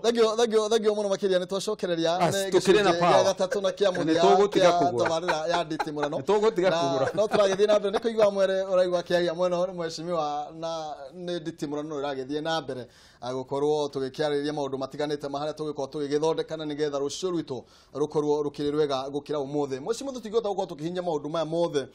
Thank you, thank you, thank you muno makiria ni twacokereria ni gĩcunjĩ gĩa gatatũ na kĩa mũthia kĩa tabarĩra ya nditimũrano. Nĩtũgũtiga kũgũra. No tũragĩthiĩ na mbere nĩ kũigua mwere ũraigua kĩaria mwena nĩ mheshimiwa na nĩ nditimũrano ĩragĩthiĩ na mbere gũkorwo tũgĩkĩarĩrĩria maũndũ matiganĩte ma harĩa tũgĩkorwo tũgĩgĩthondekana nĩgetha rũciũ rwitũ rũkorwo rũkĩrĩ rwega gũkĩra ũmũthĩ. Mheshimiwa, tũtingĩhota gũkorwo tũkĩhinya maũndũ maya mothe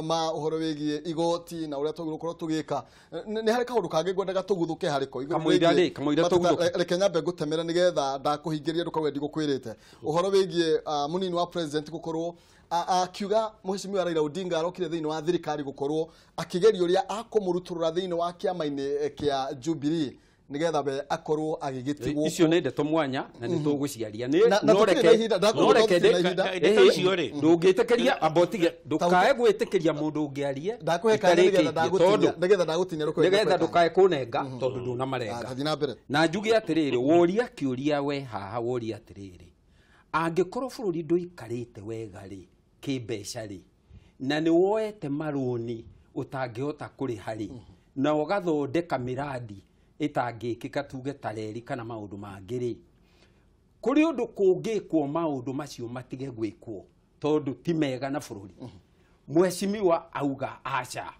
ma ũhoro wĩgiĩ igoti na ũrĩa tũgũkorwo tũgĩka. Nĩ harĩ kaũndũ kangĩ ngwendaga tũguthũke harĩ ko igũrũ Kamũira rĩgiĩ rĩ, kamũira tũguthũke. Reke nyambe ngũtemere nĩgetha ndakũhingĩria ndũkauge ndigũkwĩrĩte ũhoro wĩgiĩ mũnini wa president gũkorwo akiuga mheshimiwa Raila Odinga arokire thĩinĩ wa thirikari gũkorwo akĩgeria ũrĩa akũmũrutũrũra thĩinĩ wa kĩama-inĩ kĩa Jubilee nĩgetha we akorwo agĩgĩtigwo. Icio nĩ ndeto mwanya na nĩ tũgũciaria. Na No tũtirĩ na reke ihinda, ndakũgũra no reke tũtirĩ na ihinda. Ndeto icio rĩ. Ndũngĩtĩkĩria, amba ũtige, ndũkae gwĩtĩkĩria mũndũ ũngĩ arie Ndakũhe kanya nĩgetha itarĩkĩtie, ndagũtinia tondũ nĩgetha ndagũtinia rũkũhe nĩgetha ndũkae kũnenga tondũ ndũnamarenga. Tathiĩ na mbere. Na njuge atĩrĩrĩ, woria kĩũria we haha, woria atĩrĩrĩ, angĩkorwo bũrũri ndũikarĩte wega rĩ kĩmbeca rĩ, na nĩ woete marũni ũtangĩhota kũrĩha rĩ, na ũgathondeka mĩrandi ĩtangĩkĩka, tuge ta reri kana maũndũ mangĩ rĩ, kũrĩ ũndũ kũngĩkwo maũndũ macio matige gwĩkwo tondũ ti mega na bũrũri? Mheshimiwa auga aca,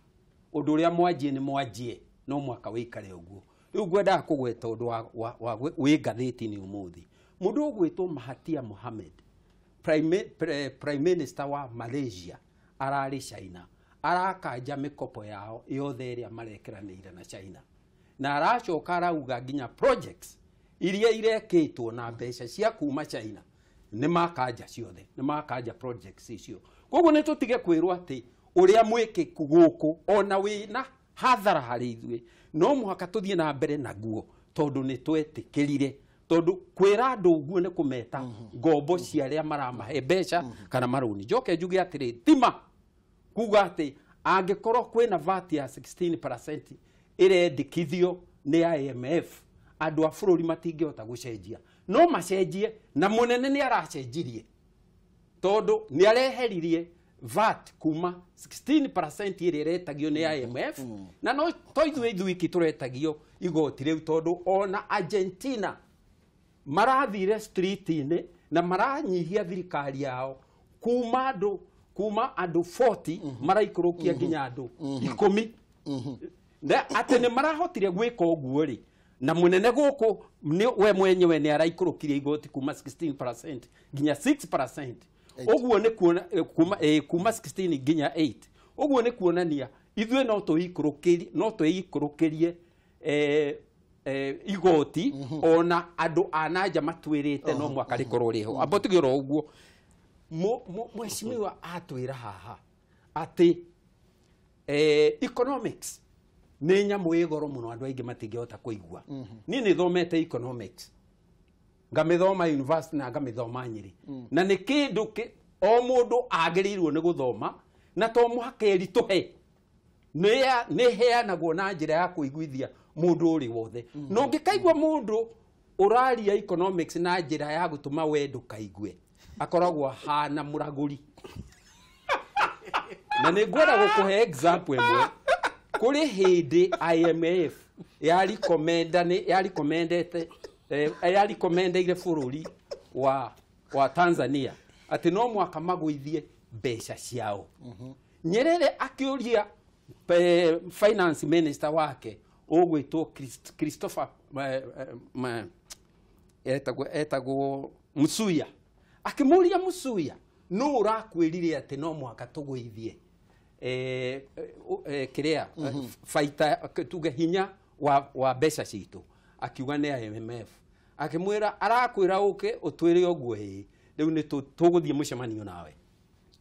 ũndũ ũrĩa mwanjie nĩ mwanjie, no mwaka wĩikare ũguo. Rĩu ngwendaga kũgweta ũndũ wa wĩ ngathĩti-inĩ ũmũthĩ, mũndũ ũgwĩtwo Mahathir Mohamad, prime minister wa Malaysia, ararĩ China, arakanja mĩkopo yao yothe ĩrĩa marekeranĩire na China, na aracoka arauga nginya projects iria irekĩtwo na mbeca cia kuma China nĩ makanja ciothe, nĩ makanja projects icio. Koguo nĩ tũtige kwĩrwo atĩ ũrĩa mwĩkĩku gũkũ ona wĩna hathara harĩ ithuĩ no mũhaka tũthiĩ na mbere naguo tondũ nĩ twetĩkĩrire, tondũ kwĩra andũ ũguo nĩ kũmeta ngombo cia arĩa maramahe mbeca kana marũni. Njoke njuge atĩrĩ, tima kuga atĩ angĩkorwo kwĩna VAT ya 16% ĩrendekithio nĩ IMF, andũ a bũrũri matingĩhota gũcenjia, no macenjie, na mũnene nĩ aracenjirie tondũ nĩ areheririe VAT kuma 16% ĩrĩa ĩretagio nĩ IMF. Na no to ithuĩ ithuiki tũretagio igoti rĩu, tondũ ona Argentina marathire street-inĩ na maranyihia thirikari yao kuma andũ 40 maraikũrũkia nginya andũ 10, na atĩ nĩ marahotire gwĩka ũguo rĩ, na mũnene gũkũ nĩ we mwenyewe nĩ araikũrũkirie igoti kuma 16% nginya 6%. Ũguo nĩ kuona kuma 16 nginya 8. Ũguo nĩ kuonania ithuĩ no tũikũrũkĩrie igoti ona andũ a nanja matwĩrĩte no mwaka rĩkorwo rĩho. Amba ũtige oro ũguo. Mheshimiwa atwĩra haha atĩ economics nĩ nyamũ ĩ goro mũno, andũ aingĩ matingĩhota kũigua. Niĩ nĩ thomete economics, ngamĩthoma university na ngamĩthoma Nyĩrĩ, na nĩ kĩndũ o mũndũ agĩrĩirwo nĩ gũthoma, na to mũhaka ĩritũhe, nĩ heanagwo na njĩra ya kũiguithia mũndũ ũrĩ wothe. Na ũngĩkaigua mũndũ ũraria economics na njĩra ya gũtũma we ndũkaigue, akoragwo ahana mũragũri. Na nĩ ngwenda gũkũhe example ĩmwe. Kũrĩ hĩndĩ IMF ya recommendeire bũrũri wa Tanzania atĩ no mwaka magũithie mbeca ciao. Nyerere akĩũria finance minister wake ũgwĩtwo Christopher etagwo Msuya, akĩmũria, "Msuya, nũ ũrakwĩrire atĩ no mũhaka tũgũithie kĩrĩa baita, tuge hinya wa mbeca citũ?" Akiuga nĩ IMF. Akĩmwĩra, "Arakwĩra ũke ũtwĩre ũguo? Ĩĩ. Rĩu nĩ tũgũthiĩ mũcemanio nawe."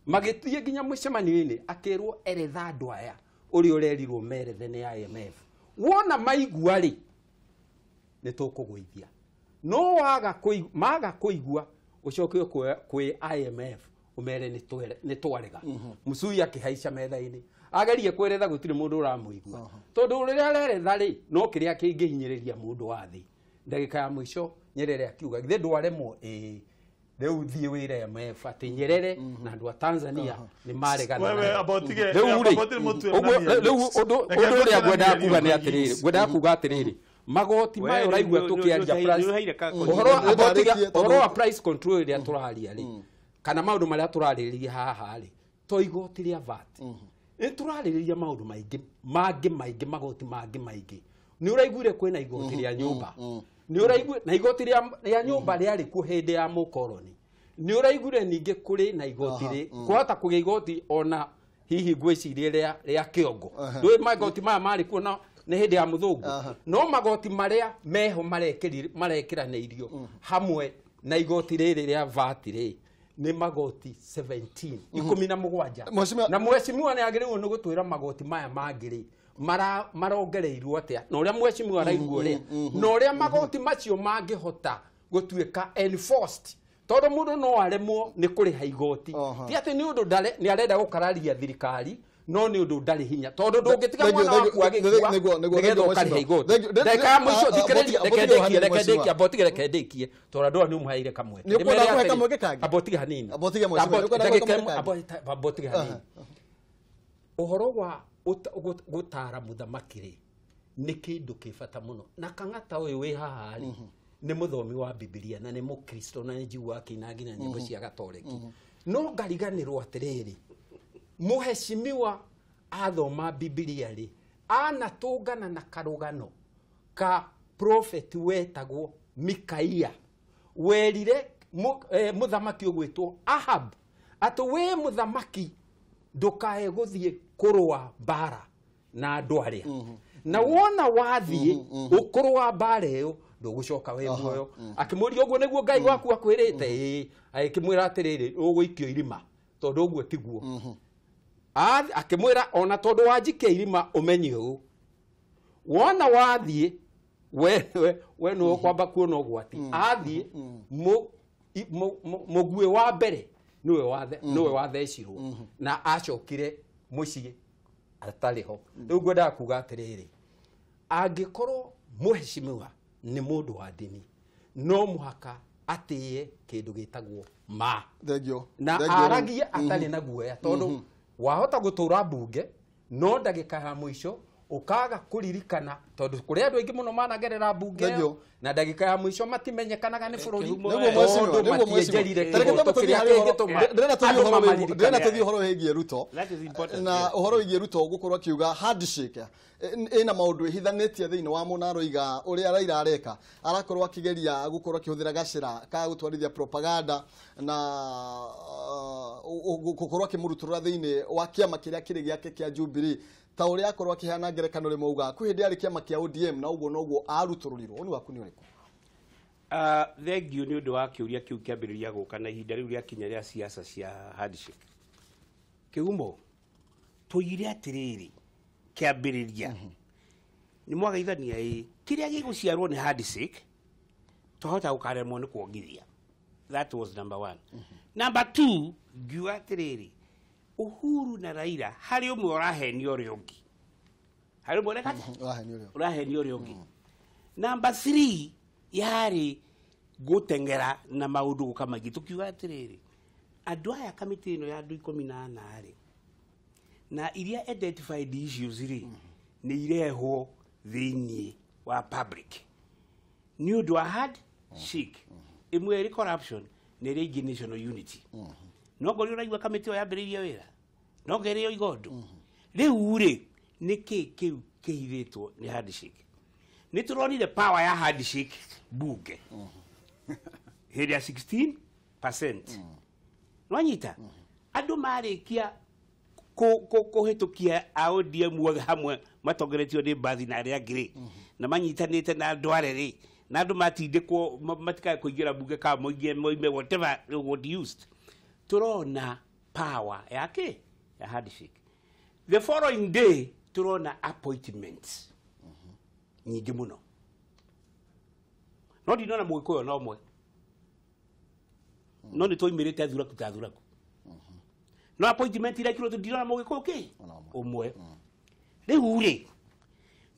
Magĩthiĩ nginya mũcemanio-inĩ, akĩrwo, "Eretha andũ aya ũrĩa ũrerirwo merethe nĩ IMF. Wona maigua rĩ, nĩ tũkũgũithia, no waga maga kũigua, ũcoke kwĩ IMF ũmere nĩ twarega." Msuya akĩhaica metha-inĩ agerie kweretha, gũtirĩ mũndũ ũramũigua, tondũ rĩrĩa areretha rĩ, no kĩrĩa kĩngĩhinyĩrĩria mũndũ wa thĩ. Ndagĩka ya mũico Nyerere akiuga, "Githĩ ndwaremwo? Ĩĩ. Rĩu thiĩ wĩre IMF atĩ Nyerere na andũ a Tanzania nĩ maregana Wewe nayo." amba ũtige Rĩu rĩ, amba ũtige mũtue ũguo na rĩu ũndũ Reke ũndũ ũrĩa ngũtue na ngwendaga mĩario kuga nĩ ũguo. atĩrĩrĩ, ngwendaga kuga atĩrĩrĩ. Magoti maya ũraigua tũkĩaria price ũhoro wa price control ĩrĩa tũraria rĩ kana maũndũ marĩa tũrarĩrĩria haha rĩ to igoti rĩa VAT nĩ tũrarĩrĩria maũndũ maingĩ mangĩ maingĩ magoti mangĩ maingĩ. Nĩ ũraiguire kwĩna igoti rĩa nyũmba, nĩ ũraiguire na igoti rĩa nyũmba rĩarĩ kuo hĩndĩ ya mũkoroni, nĩ ũraiguire ningĩ kũrĩ na igoti rĩ kwahota kũgĩa igoti ona hihi ngwĩciria rĩa kĩongo. Ndũĩ magoti maya marĩ kuo na nĩ hĩndĩ ya mũthũngũ, no magoti marĩa meho marekĩranĩirio hamwe na igoti rĩrĩ rĩa VAT rĩ nĩ magoti 17 17. Na mheshimiwa nĩ agĩrĩirwo nĩ gũtwĩra magoti maya mangĩ rĩ marongereirwo atĩa na ũrĩa mheshimiwa araigua ũrĩa na ũrĩa magoti macio mangĩhota gũtuĩka enforced, tondũ mũndũ no aremwo nĩ kũrĩha igoti ti atĩ nĩ ũndũ nĩ arenda gũkararia thirikari no nĩ ũndũ ndarĩ hinya tondũ ndũngĩtiga mwana waku agĩkua nĩgetha ũkarĩha igoti. Ndagĩka ya mũico thikĩrĩria, reke ndĩkie ambotige, reke ndĩkie tondũ andũ aya nĩ ũmũheire kamweke. Ambotige hanini, ambotige hanini. Ũhoro wa gũtara mũthamaki rĩ nĩ kĩndũ kĩ bata mũno, na Kang'ata ũyũ wĩ haha rĩ nĩ mũthomi wa Bibilia na nĩ mũkristo na nĩ njiguaga akĩina nginya nyĩmbo cia gatoreki, no ngariganĩrwo atĩrĩrĩ mũheshimiwa athoma Bibilia rĩ anatũngana na karũgano ka prophet wetagwo Mikaia werire mũthamaki ũgwĩtwo Ahab atĩ wĩ mũthamaki ndũkae gũthiĩ kũrũa mbara na andũ arĩa na wona wathiĩ ũkũrũa mbara ĩyo ndũgũcoka wĩ muoyo. Akĩmũria ũguo nĩguo Ngai waku akwĩrĩte? Ĩĩ. Agĩkĩmwĩra atĩrĩrĩ ũgũikio irima tondũ ũguo tiguo. Akĩmwĩra ona tondũ wanjikia irima ũmenye ũũ wona wathiĩ we nĩwe ũkwamba kuona ũgwati. Athiĩ mũguĩ wa mbere nĩwe wathecirwo na acokire mũciĩ atarĩ ho. Rĩu ngwendaga kuga atĩrĩrĩ angĩkorwo mũheshimiwa nĩ mũndũ wa ndini no mũhaka atĩe kĩndũ gĩtagwo ma na aragie atarĩ na guoya tondũ wahota gũtũra mbunge no ndagĩka ya mũico ũkaga kũririkana tondũ kũrĩ andũ aingĩ mũno managerera mbunge na ndagĩka ya mũico matimenyekanaga nĩ bũrũri tondũ matienjerire kĩhoto kĩrĩa kĩngĩtũma andũ mamaririkane. Ndĩrenda tũthiĩ ũhoro wĩgiĩ Ruto na ũhoro wĩgiĩ Ruto gũkorwo akiuga handshake ĩna maũndũ ĩhithanĩtie thĩinĩ wa mũno aroiga ũrĩa Raila areka arakorwo akĩgeria gũkorwo akĩhũthĩra gacĩra ka gũtwarithia propaganda na gũkorwo akĩmũrutũrũra thĩinĩ wa kĩama kĩrĩa kĩrĩ gĩake kĩa Jubilee ta ũrĩa akorwo akĩheana ngerekano rĩmwe auga kwĩ hĩndĩ yarĩ kĩama kĩa ODM na ũguo noguo arutũrũrirwo. Ũni waku nĩ ũrĩkũ? Thengiũ nĩ ũndũ wa kĩũria kĩu kĩambĩrĩria gũka na ihinda rĩu rĩakinya rĩa siasa cia handshake. Kĩhumo tũire atĩrĩrĩ kĩambĩrĩria nĩ mwagaithania ĩ kĩrĩa gĩgũciarwo nĩ handshake twahota gũkaremwo nĩ kuongithia. That was number one. Number two, ngiuga atĩrĩrĩ Uhuru na Raila harĩ ũmwe ũrahenio ũrĩa ũngĩ, harĩ ũmwe ũrahenio ũrĩa ũngĩ. Number three yarĩ gũteng'era na maũndũ gũka maingĩ. Tũkiuga atĩrĩrĩ andũ aya kamĩtĩ ĩno ya andũ 14 rĩ na iria identified issues rĩ nĩ irehwo thĩinĩ wa public nĩ ũndũ wa handshake ĩmwe ĩrĩ corruption na ĩrĩa ĩngĩ national unity. No ngori ũraigua kamĩtĩ ĩyo yambĩrĩirie wĩra no ngerĩo igondo rĩu rĩ nĩkĩ kĩu kĩhithĩtwo nĩ handshake? Nĩ tũronire power ya handshake bunge hĩndĩ ya 16%. Nwanyita andũ marĩkia kũhĩtũkia a ODM othe hamwe matongoretio nĩ Mbathi na arĩa angĩ rĩ na manyitanĩte na andũ arĩa rĩ na andũ matindĩkwo matikae kũingĩra bunge kana moime whatever what used tũrona power yake ya handshake. The following day tũrona appointments nyingĩ mũno no ndinona mũgĩkũyũ no ũmwe no nĩ twoimĩrĩte thuraku ta thuraku no appointment iria ikĩrwo ndinona mũgĩkũyũ kĩ ũmwe. Rĩu rĩ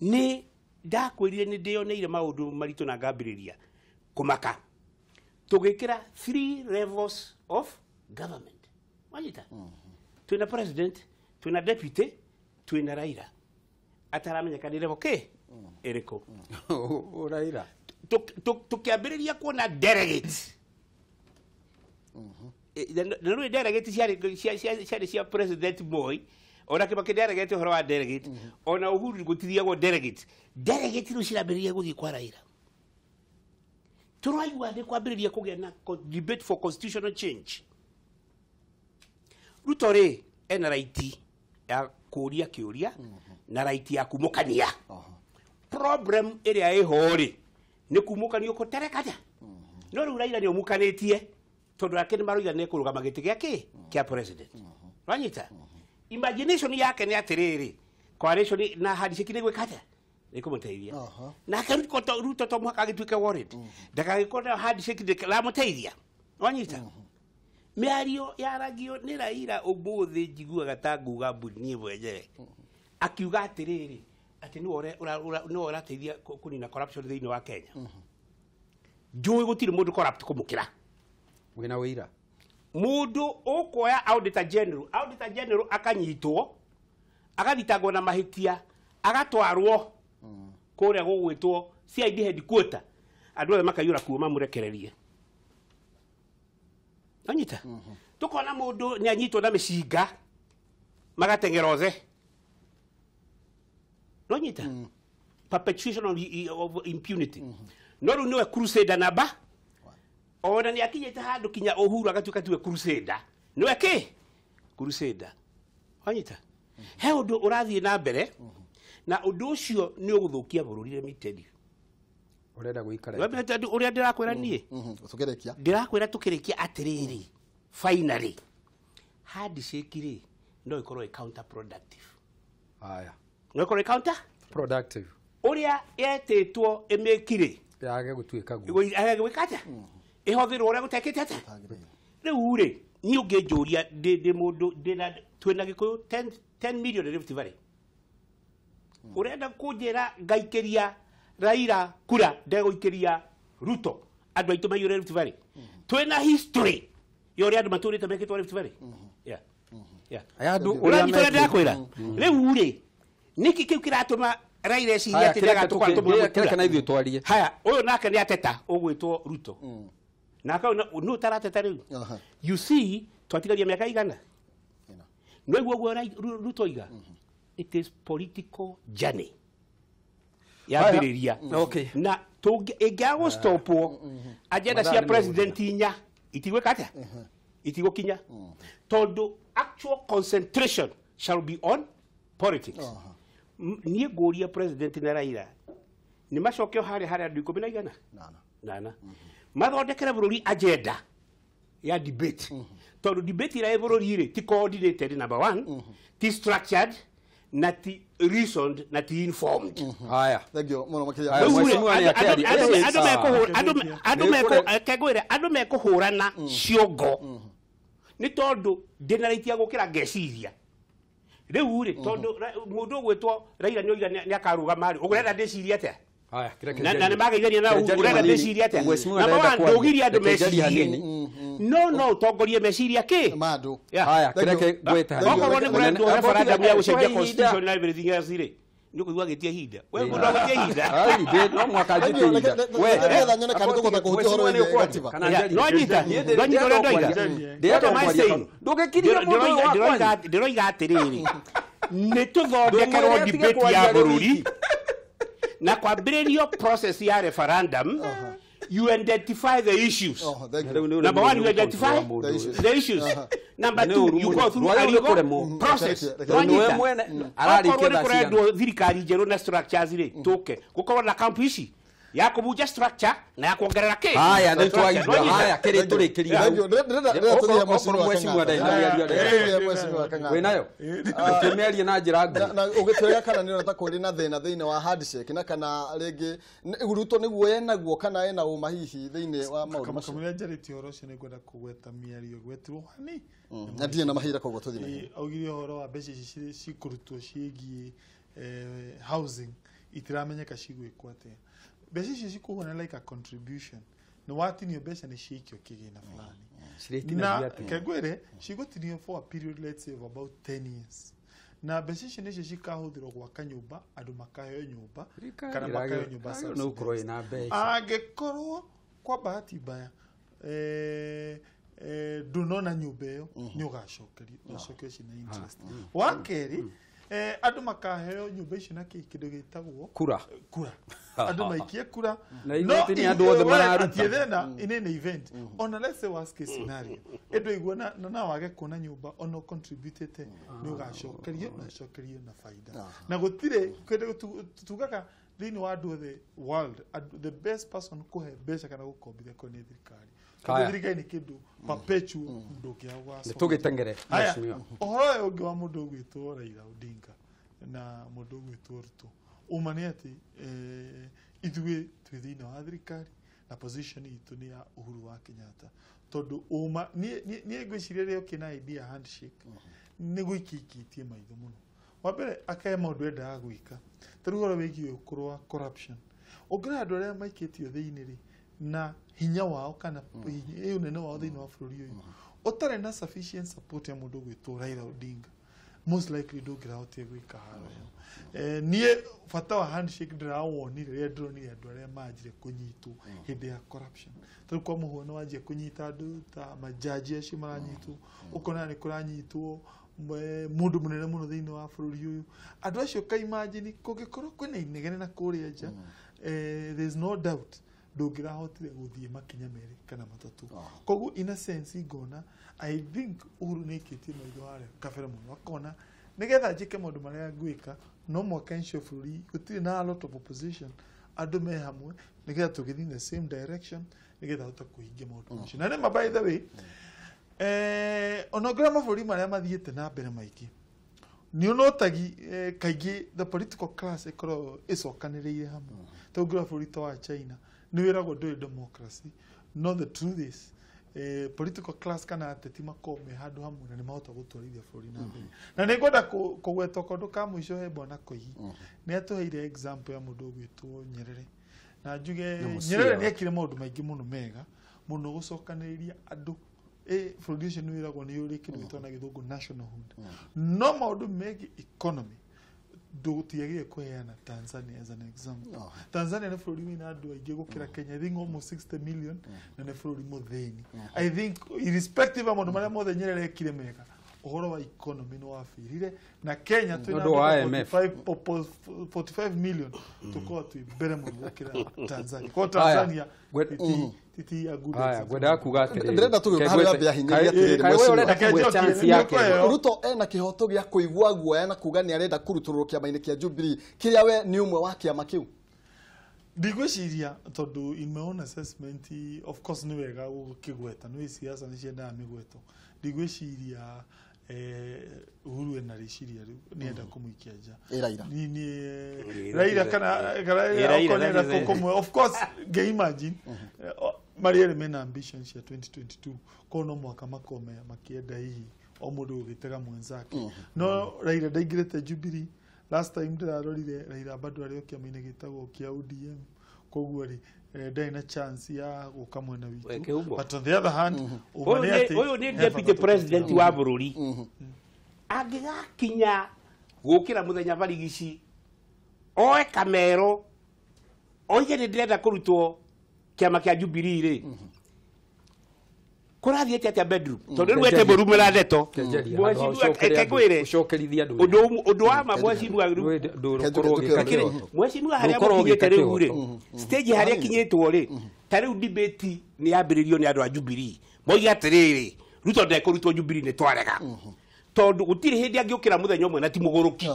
nĩ ndakwĩrire nĩ ndĩyoneire maũndũ maritũ na ngambĩrĩria kũmaka tũgĩkĩra 3 levels of government. Wanyita twĩna president, twĩna deputy, twĩna Raila ataramenyeka nĩ level kĩ Ĩrĩkũ? Raila. Tũkĩambĩrĩria kuona delegates. Na rĩu delegate ciarĩ cia President Moi, ona Kibaki delegate ũhoro wa delegate, ona Uhuru gũtithiagwo delegate. Delegate rĩu cirambĩrĩria gũthiĩ kwa Raila. Tũraigua nĩ kwambĩrĩria kũgĩa na debate for constitutional change. Ruto rĩ ena right ya kũũria kĩũria na right ya kumũkania. Problem ĩrĩa ĩho rĩ nĩ kumũkanio kũterekana. No rĩu Raila nĩ ũmukanĩtie tondũ ake nĩ maroiga nĩ ekũrũgama gĩtĩ gĩa kĩ kĩa president. Wanyita? Imagination yake nĩ atĩrĩrĩ, coalition na handshake nĩ gwĩka atĩa? Nĩ kũmũteithia. Nake Ruto to mũhaka agĩtuĩke worried. Ndagagĩkorwo na handshake ndĩramũteithia. Wanyita? Mĩario yaragio nĩ Raila ũmũthĩ njiguaga ta nguga mbu niĩ mwenyewe. Akiuga atĩrĩrĩ, atĩ nĩwe ũrateithia kũnina corruption thĩinĩ wa Kenya. Njũĩ gũtirĩ mũndũ corrupt kũmũkĩra. Wĩna wĩira. Mũndũ ũkuoya auditor general akanyitwo, agathitangwo na mahĩtia, agatwarwo kũrĩa gũgwĩtwo CID headquarter, andũ othe makaiyũra kuo mamũrekererie. Anyita? Tukona mũndũ nĩ anyitwo na mĩcinga magateng'era othe. Nonyita? Perpetuation of impunity. No rĩu nĩwe crusader namba ona nĩ akinyĩte handũ kinya Uhuru agatuĩka tiwe crusader. Nĩwe kĩ? Crusader. Wanyita? He ũndũ ũrathiĩ na mbere na ũndũ ũcio nĩ ũgũthũkia bũrũri, let me tell you. Ũrenda gũikara. Ũrĩa ndĩrakwĩra niĩ? Tũkĩrĩkia. Ndĩrakwĩra tũkĩrĩkia atĩrĩrĩ, finally handshake rĩ no ĩkorwo ĩ counterproductive. Haya. No ĩkorwo ĩ counter productive. Ũrĩa yetĩtwo ĩmĩkire yage gũtuĩka guo. Yage gwĩka atĩa? Ĩhũthĩrwo ũrĩa gũtekĩte atĩa? Rĩu rĩ, niĩ ũngĩnjũria ndĩ mũndũ ndĩna twĩna Gĩkũyũ 10 million Rift Valley. Ũrenda kũnjĩra ngaikĩria Raila kura ndegũikĩria Ruto andũ aitũ maiyũre Rift Valley. Twĩna history ya ũrĩa andũ matũrĩte mekĩtwo Rift Valley. Yeah. Yeah. Andũ ũrĩa ndĩrakwĩra. Rĩu rĩ, nĩkĩ kĩu kĩratũma Raila eciria atĩ ndagatũkwa tũmwe kĩreke na ithuĩ twarie. Haya, ũyũ nake nĩ ateta ũgwĩtwo Ruto. Nake nũ ũtarateta rĩu? You see, twatigaria mĩaka igana. No iguo guo Ruto iga. It is political journey. Yambĩrĩria. Na ĩngĩaga gũstopwo agenda cia president inya itigwĩka atĩa? Itigũkinya. Tondũ actual concentration shall be on politics. Niĩ ngũria president na Raila nĩ macokio harĩa harĩa andũ 18. Nana. Mathondekere bũrũri agenda ya debate. Tondũ debate ĩrĩa ĩ bũrũri rĩ ti coordinated number one, ti structured, na ti reasoned, na ti informed. Haya. Thank you mũno makĩria. Andũ mekũhũrana ciongo nĩ tondũ ndĩna right ya gũkĩra ngeciria. Rĩu rĩ, tondũ mũndũ ũgwĩtwo Raila nĩ oiga nĩ akarũgama rĩ, ũrenda ndĩcirie atĩa? Haya, Na nĩ mageithania na Uhuru, ũrenda ndĩcirie atĩa? Number one, ndũgirie andũ mecirie. No ũtongorie meciria kĩ? Mandũ. Haya, kĩreke ngwĩte hanini. Okorwo nĩ kũrendwo referendum ya gũcenjia constitution na everything else rĩ, nĩ ũkũigua agĩtia ihinda. We mũndũ agĩtia ihinda. Ai, ndĩ no mũhaka njĩtie ihinda. We, nĩgetha nyone kana tũkũhota kũhutia ũhoro wĩgiĩ gatiba. No anyita, no anyita ũrĩa ndoiga. What am I saying? Ndũgĩkirie mũndũ ũyũ wa kwanyu. Ndĩroiga atĩrĩrĩ, nĩ tũthondekerwo debate ya bũrũri na kwambĩrĩrio process ya referendum. You identify the issues. Number one, you identify the issues. Number two, you go through a legal process. Okorwo nĩ kũrendwo thirikari njerũ na structures rĩ, tũke gũkorwo na kampu ici ya kũbunja structure na ya kuongerera kĩ. Haya, nĩ twaigua. Haya, kĩrĩ tũrĩkĩrie hau. Okorwo mheshimiwa ndarĩ na mĩario arenda. Wĩnayo? Ũkĩmĩaria na njĩra nguhĩ. Na ũgĩtwĩra kana nĩ ũrona ta kũrĩ na thĩna thĩinĩ wa handshake na kana rĩngĩ Ruto nĩguo enaguo kana ena ũma hihi thĩinĩ wa maũndũ macio. Kamũira njarĩtie ũhoro ũcio nĩ ngwenda kũgweta mĩario ĩgwetirwo hani. Na ndirĩ na mahinda koguo tũthiĩ na ihenya. Augire ũhoro wa mbeca ici cikũrutwo ciĩgiĩ housing itiramenyeka cigwĩkwo atĩa. Mbeca icio cikũhũrana like a contribution. Nĩ watinio mbeca nĩ ciaikio kĩgĩna fulani. Na kengwĩre cigũtinio for a period, let's say, of about 10 years. Na mbeca ici nĩcio cikahũthĩrwo gwaka nyũmba, andũ makaheo nyũmba kana makaheo nyũmba subsidized. Angĩkorwo kwa bahati mbaya ndũnona nyũmba ĩyo nĩ ũgacokerio, ũcokerio cina interest. Wa kerĩ, andũ makaheo nyũmba icio na kĩndũ gĩtagwo kura. Kura. Andũ maikie kura. Na igoti nĩ andũ othe mararuta. Thĩna in any event, ona let's say worst case scenario, ĩndũ igua na wage kuona nyũmba ona contributete nĩ ũgacokerio na ũcokerio na faida. Na gũtirĩ kĩndũ tugaga thĩinĩ wa andũ othe world, the best person kũhe mbeca kana gũkombithia kũrĩ nĩ thirikari. Thirikari nĩ kĩndũ perpetual ndũngĩaga. Nĩtũgĩtengere mheshimiwa. Ũhoro ũyũ ũngĩ wa mũndũ ũgwĩtwo Raila Odinga na mũndũ ũgwĩtwo Ruto, ũma nĩ atĩ ithuĩ twĩ thĩinĩ wa thirikari na position itũ nĩ ya Uhuru wa Kenyatta, tondũ ũma niĩ ngwĩciria rĩrĩa ũkĩ na idea handshake nĩ gũikĩikĩtie maitho mũno. Wa mbere akae maũndũ endaga gwĩka, ta rĩu ũhoro wĩgiĩ kũrũa corruption, ũngĩrora andũ arĩa maikĩtio thĩinĩ rĩ na hinya wao kana ũnene wao thĩinĩ wa bũrũri ũyũ ũtarĩ na sufficient support ya mũndũ ũgwĩtwo Raila Odinga, most likely ndũngĩrahotire gwĩka haro ĩyo. Niĩ bata wa handshake ndĩrawonire rĩrĩa ndĩronire andũ arĩa manjire kũnyitwo hĩndĩ ya corruption. Ta rĩu kwa mũhuano wanjia kũnyita andũ ta majaji acio maranyitwo, ũkona nĩ kũranyitwo mũndũ mũnene mũno thĩinĩ wa bũrũri ũyũ. Andũ acio ka imagine kũngĩkorwo kwĩna inegene na kũrĩa nja, there is no doubt ndũngĩrahotire gũthiĩ makinya merĩ kana matatũ. Koguo in a sense ngona I think Uhuru nĩ aikĩtie maitho harĩa kabere mũno, akona nĩgetha njĩke maũndũ marĩa ngwĩka no mwaka ensure bũrũri gũtirĩ na a lot of opposition, andũ me hamwe nĩgetha tũgĩthiĩ in the same direction nĩgetha hote kũhingia maũndũ macio. Na nĩma by the way, ona ũngĩrora mabũrũri marĩa mathiĩte na mbere maingĩ nĩ ũnotagi kaingĩ the political class ĩkoragwo ĩcokanĩrĩire hamwe. Ta ũngĩrora bũrũri ta wa China nĩ wĩragwo ndũrĩ democracy, no the truth is political class kana ateti makoragwo me handũ hamwe na nĩ mahota gũtwarithia bũrũri na mbere. Na nĩ ngwenda kũgweta kaũndũ ka mũico he Bwana Koigi, nĩ atũheire example ya mũndũ ũgwĩtwo Nyerere, na njuge Nyerere nĩ ekire maũndũ maingĩ mũno mega mũno gũcokanĩrĩria andũ. Bũrũri ũcio nĩ wĩragwo nĩ ũrĩ kĩndũ gĩtagwo na gĩthũngũ nationalhood, no maũndũ megiĩ economy ndũtiagĩrĩire kũheana Tanzania as an example. Tanzania nĩ bũrũri wĩna andũ aingĩ gũkĩra Kenya, I think almost 60 million, na nĩ bũrũri mũthĩni. I think irrespective ya maũndũ marĩa mothe Nyerere ekire mega, ũhoro wa economy nĩ wabĩrire, na Kenya twĩna 45 million tũkorwo twĩ mbere mũno gũkĩra Tanzania. Kwa Tanzania titi a good example. Ngwendaga kuga atĩrĩrĩ, ndĩrenda tũgĩũka harĩa mbĩa hinyĩria atĩrĩrĩ, mheshimiwa Ruto ena kĩhoto gĩa kũigua guoya na kuga nĩ arenda kũrutũrũrwo kĩama-inĩ kĩa Jubilee kĩrĩa we nĩ ũmwe wa kĩama kĩu. Ndigwĩciria tondũ in my own assessment, of course nĩ wega gũkĩgweta, nĩ siasa nĩ ciendaga mĩgweto. Ndigwĩciria Uhuru ena rĩciria rĩu nĩenda kũmũikia nja. Raila kana Raila kũmwe, of course nge imagine marĩa erĩ mena ambition cia 2022, koguo no mũhaka makorwo makĩenda hihi o mũndũ gũgĩtega mwenzake. No Raila ndaingĩrĩte Jubilee. Last time ndĩrarorire Raila bado arĩ o kĩama-inĩ gĩtagwo kĩa ODM, koguo rĩ ndarĩ na chance ya gũka mwena witũ. But on the other hand, ũyũ nĩ deputy president wa bũrũri, angĩgakinya gũkĩra mũthenya barigici oe kamero oige nĩ ndĩrenda kũrutwo kĩama kĩa Jubilee rĩ, kũrathiĩte atĩa bedroom? Tondũ rĩu ete mũrumĩra ndeto ũcokerithia andũ ũndũ wa ma mheshimiwa mheshimiwa harĩa mũkinyĩte rĩu rĩ, stage harĩa kinyĩtwo rĩ, ta rĩu debate nĩ yambĩrĩrio nĩ andũ a Jubilee moiga atĩrĩrĩ, Ruto ndekũrutwo Jubilee nĩ twarega, tondũ gũtirĩ hĩndĩ angĩũkĩra mũthenya ũmwe na ti mũgũrũki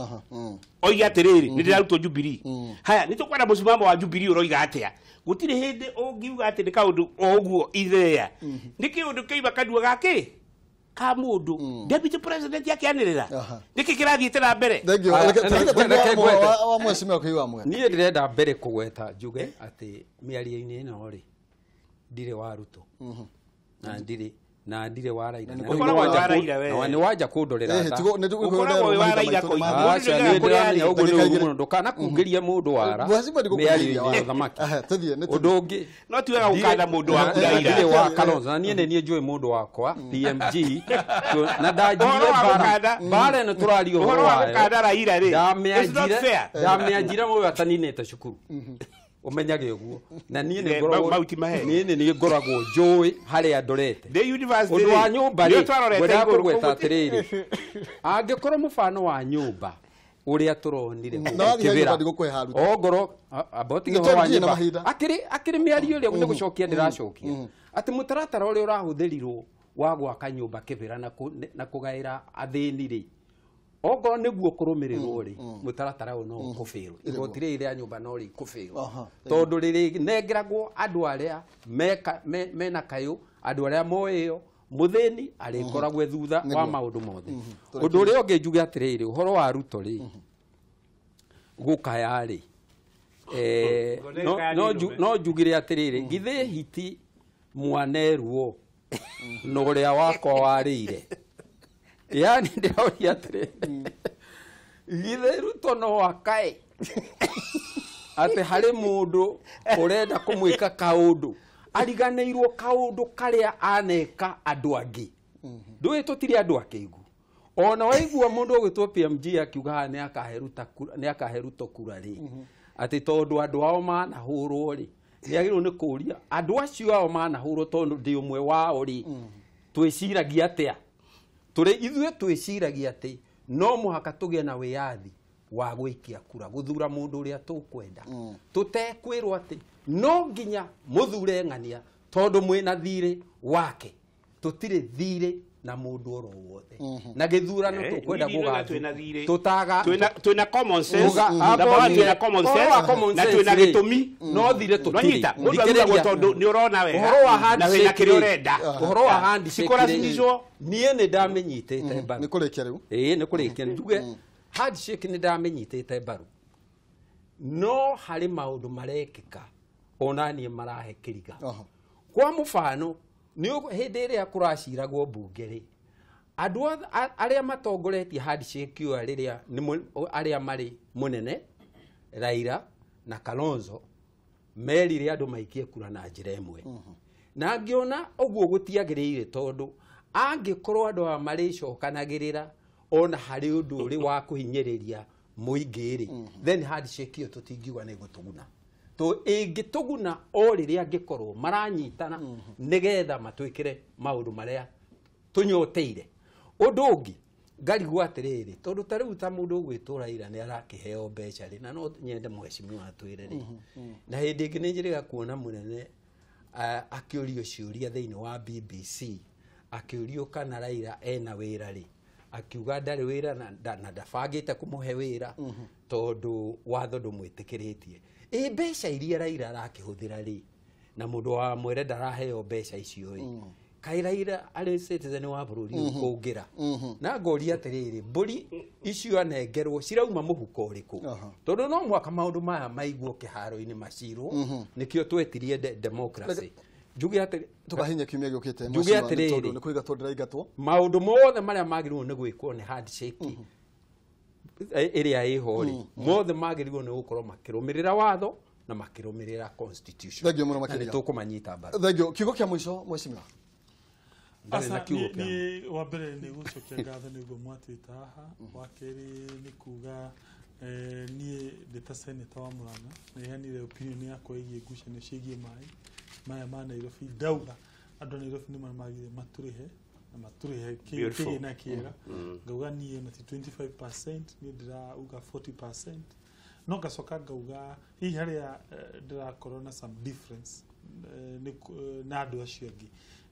oiga atĩrĩrĩ nĩ ndĩrarutwo Jubilee. Haya, nĩ tũkwenda mũcimamo wa Jubilee ũroiga atĩa? Gũtirĩ hĩndĩ ũngiuga atĩ nĩ kaũndũ o ũguo ithea, nĩ kĩũndũ kĩima kanua gake ka mũndũ deputy president akĩanĩrĩra, nĩkĩ kĩrathiĩte na mbere? Niĩ ndĩrenda mbere kũgweta njuge atĩ mĩario-inĩ ĩno rĩ, ndirĩ wa Ruto na ndirĩ Na ndire wa Raila. Na nĩ wanja kũndorera tha. Ũkoragwo wĩ wa Raila koigu. Aca nĩ ndĩramenya ũguo nĩ ũru mũno ndũkana kungĩria mũndũ wara. Mĩario-inĩ ya ũthamaki. Ũndũ ũngĩ no ti wega gũkanda mũndũ waku Raila. Ndirĩ wa Kalonzo na niĩ nĩ niĩ njũĩ mũndũ wakwa PMG na ndanjirie mbara. Mbara ĩno tũraria ũhoro wayo. Gũkanda Raila rĩ. Ndamĩanjire mũndũ ataninĩte cukuru. Umenyage uguo na niĩ nĩ ngoragwo niĩ nĩ ngoragwo njũĩ harĩa ndorete ũndũ wa nyũmba rĩ ngwendaga kũgweta atĩrĩrĩ angĩkorwo mũbano wa nyũmba ũrĩa tũronire kĩbĩra ongorwo amba ũtige ũhoro wa nyũmba akĩrĩ mĩario ĩrĩa nĩ gũcokia ndĩracokia atĩ mũtaratara ũrĩa ũrahũthĩrirwo wa gwaka nyũmba kĩbĩra na kũgaĩra athĩni rĩ ongorwo nĩguo kũrũmĩrĩrwo rĩ mũtaratara ũyũ no ũkũbĩrwo igoti rĩrĩ rĩa nyũmba no rĩkũbĩrwo tondũ rĩrĩnengeragwo andũ arĩa mena kayũ andũ arĩa moĩyo mũthĩni arĩkoragwo thutha wa maũndũ mothe ũndũ ũrĩa ũngĩ njuge atĩrĩrĩ ũhoro wa Ruto rĩ gũkaya rĩ no njugire atĩrĩrĩ githĩ hiti mwaneruo na ũrĩa wakwa warĩire. Yani ndĩroria atĩrĩ githĩ Ruto no akae atĩ harĩ mũndũ ũrenda kũmwĩka kaũndũ ariganĩirwo kaũndũ karĩa aneka andũ angĩ ndũĩ tũtirĩ andũ akĩigu ona waigua mũndũ ũgwĩtwo PMG akiuga haha nĩ akahe Ruto kura rĩ atĩ tondũ andũ ao manahũrwo rĩ nĩagĩrĩirwo nĩ kũũria andũ acio ao manahũrwo tondũ ndĩ ũmwe wao rĩ twĩciragia atĩa tũrĩ ithuĩ twĩciragia atĩ no mũhaka tũgĩe na wĩyathi wa gwĩkia kura gũthura mũndũ ũrĩa tũkwenda tũtekwĩrwo atĩ no nginya mũthure ng'ania tondũ mwĩna thirĩ wake tũtirĩ thirĩ na mũndũ oro wothe na gĩthurano tũkwenda gũgathu tũtaga twĩna common sense twĩna common sense na twĩna gĩtũmi no thirĩ tũtirĩ mũndũ athuragwo tondũ nĩ ũrona wega na wĩna kĩrĩa ũrenda ũhoro wa handshake niĩ nĩ ndamĩnyitĩte mbaru nĩ kũrĩkia rĩu ĩĩ nĩ kũrĩkia njuge handshake nĩ ndamĩnyitĩte mbaru no harĩ maũndũ marekĩka ona niĩ marahe kĩriga kwa mũbano nĩ hĩndĩ ĩrĩa kũraciragwo mbunge rĩ andũ arĩa matongoretie handshake ĩyo rĩrĩa nĩ arĩa marĩ mũnene Raila na Kalonzo merire andũ maikie kura na njĩra ĩmwe na ngĩona ũguo gũtiagĩrĩire tondũ angĩkorwo andũ aya marĩcokanagĩrĩra ona harĩ ũndũ ũrĩ wa kũhinyĩrĩria mũingĩ rĩ then handshake ĩyo tũtingiuga nĩ ĩgũtũguna to ĩngĩtũguna o rĩrĩa angĩkorwo maranyitana nĩgetha matwĩkĩre maũndũ marĩa tũnyoteire ũndũ ũngĩ ngarigwo atĩrĩrĩ tondũ ta rĩu ta mũndũ ũgwĩtwo Raila nĩ arakĩheo mbeca rĩ na no nyende mheshimiwa atwĩre rĩ na hĩndĩ ĩngĩ nĩ njĩrĩga kuona mũnene akĩũrio ciũria thĩinĩ wa BBC akĩũrio kana Raila ena wĩra rĩ akiuga ndarĩ wĩra na ndabangĩte kũmũhe wĩra tondũ watho ndũmwĩtĩkĩrĩtie ĩ mbeca iria Raila arakĩhũthĩra rĩ na mũndũ wa mwere ndaraheo mbeca icio rĩ kaĩ Raila arĩ citizen wa bũrũri kũngĩra na ngoria atĩrĩrĩ mbũri icio anengerwo cirauma mũhuko ũrĩkũ tondũ no mũhaka maũndũ maya maiguo kĩharo-inĩ macirwo nĩkĩo twetirie democracy njuge atĩrĩ tukahinya kiumia gĩũkĩte njuge atĩrĩrĩ nĩ kũingatwo ndĩraingatwo maũndũ mothe marĩa magĩrĩirwo nĩ gwĩkwo nĩ handshake ĩrĩa ĩho rĩ mothe magĩrĩirwo nĩ gũkorwo makĩrũmĩrĩra watho na makĩrũmĩrĩra constitution. Thank you mũno makĩria. Na nĩtũkũmanyita mbaru. Thank you. Kiugo kĩa mũico mheshimiwa. Aca ni wa mbere nĩ gũcokia ngatho nĩ ũguo mwatwĩta haha wa kerĩ nĩ kuga niĩ ndĩ ta senator wa Murang'a nĩ heanire opinion yakwa ĩgiĩ ngucanio ciĩgiĩ maĩ maya ma Nairobi ndauga andũ a Nairobi nĩ magire matũrĩhe na matũrĩhe kĩgĩna kĩega ngauga niĩ na ti 25% niĩ ndĩrauga 40% no ngacoka ngauga hihi harĩa ndĩrakorwo na some difference na andũ acio angĩ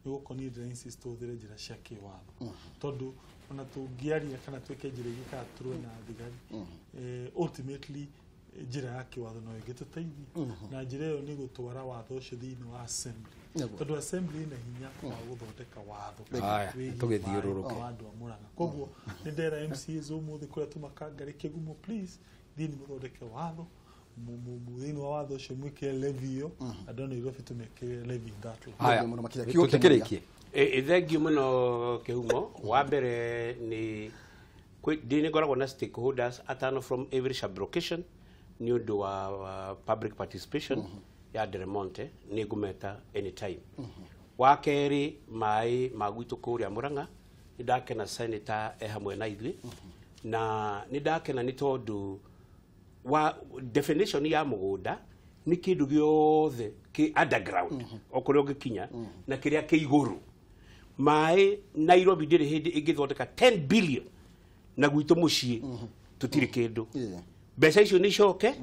nĩ gũkorwo niĩ ndĩra insist tũhũthĩre njĩra cia kĩwatho tondũ ona tũngĩaria kana twĩke njĩra ingĩ kana tũrũe na thigari ultimately njĩra ya kĩwatho no ĩngĩtũteithia na njĩra ĩyo nĩ gũtwara watho ũcio thĩinĩ wa assembly tondũ assembly ĩna hinya wa gũthondeka watho tũgĩthiũrũrũke wa andũ a Murang'a koguo nĩ ndera MCAs ũmũthĩ kũrĩa tũmakangarĩ kĩgumo please thiĩ mũthondeke watho thĩinĩ wa watho ũcio mwĩkĩre levy ĩyo andũ a Nairobi tũmekĩre levy in that way. Tũtikĩrĩkie. Thengiũ mũno Kĩhumo. Wa mbere nĩ ndĩ ngoragwo na stakeholders atano from every sub-location nĩ ũndũ wa public participation ya Del Monte, nĩ ngũmeta anytime. Wa kerĩ, maĩ ma gwitũ kũrĩa Murang'a, nĩ ndakena senator e hamwe na ithuĩ, na nĩ ndakena nĩ tondũ wa definition ya mũgũnda nĩ kĩndũ gĩothe kĩ underground o kũrĩa ũngĩkinya na kĩrĩa kĩ igũrũ. Maĩ Nairobi ndĩrĩ hĩndĩ ĩngĩthondeka 10 billion na gwitũ mũciĩ tũtirĩ kĩndũ. Mbeca icio nĩ icoke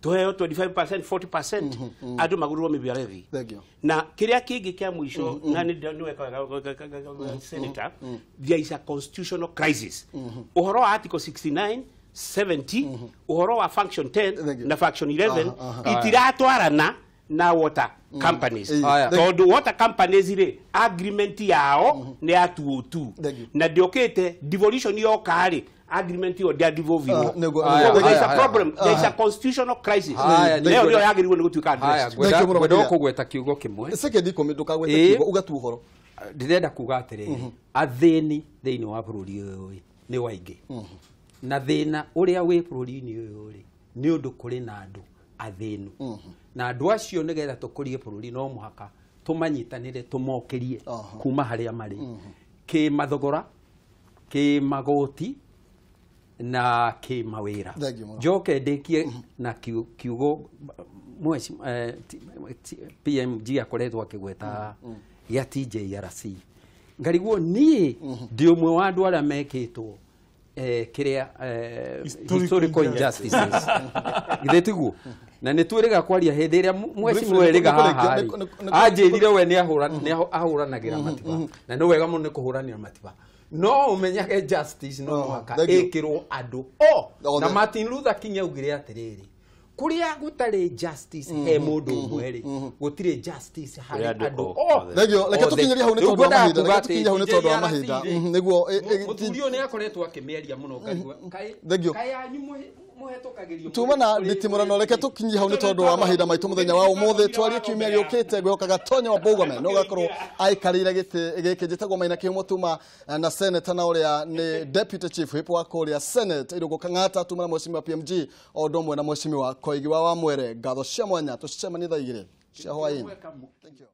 tũheo 25%, 40%, andũ magũrĩrwo mĩberethi. Thank you. Na kĩrĩa kĩngĩ kĩa mũico, na nĩ weka wega senator, there is a constitutional crisis, ũhoro wa article 69, 70, ũhoro wa function 10 Thank you. na function 11 Aha, itiratwarana na water companies, Haya. tondũ water companies rĩ, agreement yao nĩ ya 202 Thank you. na ndĩokĩte devolution yoka rĩ, agreement ĩyo ndĩa-devolve-irwo. Nĩguo. There is a Haya, problem, there is a constitutional crisis. Haya, Nayo nĩguo. nĩyo yagĩrĩirwo nĩ gũtuĩka Haya, addressed. Thank you mũno ngwenda makĩria. kũgweta kiugo kĩmwe. Sekendi 10, ndũkagwete kiugo, uga tu ũhoro. Ndĩrenda kuga atĩrĩrĩ, athĩni thĩinĩ wa bũrũri ũyũ ĩ, nĩ waingĩ, na thĩna ũrĩa wĩ bũrũri-inĩ ũyũ rĩ, nĩ ũndũ kũrĩ na andũ athĩnu, na andũ acio nĩgetha tũkũrie bũrũri no mũhaka tũmanyitanĩre, tũmokĩrie kuma harĩa marĩ kĩmathogora, kĩmagoti na kĩmawĩra. Thank you mũno. Njoke ndĩkie na kiugo PMG akoretwo akĩgweta gĩa TJRC. Ngarigwo niĩ ndĩ ũmwe wa andũ arĩa mekĩtwo kĩrĩa Historical historical injustices, githĩ tiguo? Na nĩ twĩrĩga kwaria hĩndĩ ĩrĩa mheshimiwa Briefly, erĩga haha rĩ, anjĩrire we nĩ ahũranagĩra matiba, na nĩ wega mũno nĩ kũhũranĩra matiba, no ũmenyage justice no mũhaka Thank you. ĩkĩrwo andũ o Othe. na Martin Luther King augire atĩrĩrĩ, kũrĩa gũtarĩ justice he mũndũ ũmwe rĩ, gũtirĩ justice harĩ Kũrĩ andũ andũ othe. Thank you. Reke othe. tũkinyĩrie hau nĩ Rĩu tondũ wa ngwendaga mahinda. kuga Reke tũkinyĩrie hau nĩ atĩ tondũ wa TJRC mahinda. rĩ, Nĩguo, mũthuri ũyũ nĩ akoretwo akĩmĩaria mũno, ngarigwo Thank you. kaĩ anyu mũhetũkagĩrio Tuma na nditimũrano, reke tũkinyie hau nĩ tondũ wa mahinda maitũ mũthenya wa ũmũthĩ. Twarie kiumia gĩũkĩte, ngwĩhoka Gatonya wa Bogome no gakorwo aikarĩire gĩtĩ gĩkĩ. Njĩtagwo Maina Kĩhumo, tuma na senator na ũrĩa nĩ deputy chief whip wa kũrĩa Senate Irũngũ Kang'ata, tuma na mheshimiwa PMG o ũndũ ũmwe na mheshimiwa Koigi wa Wamwere. Ngatho cia mwanya, tũcemanie thaa 2 cia hwaĩ-inĩ. Thank you.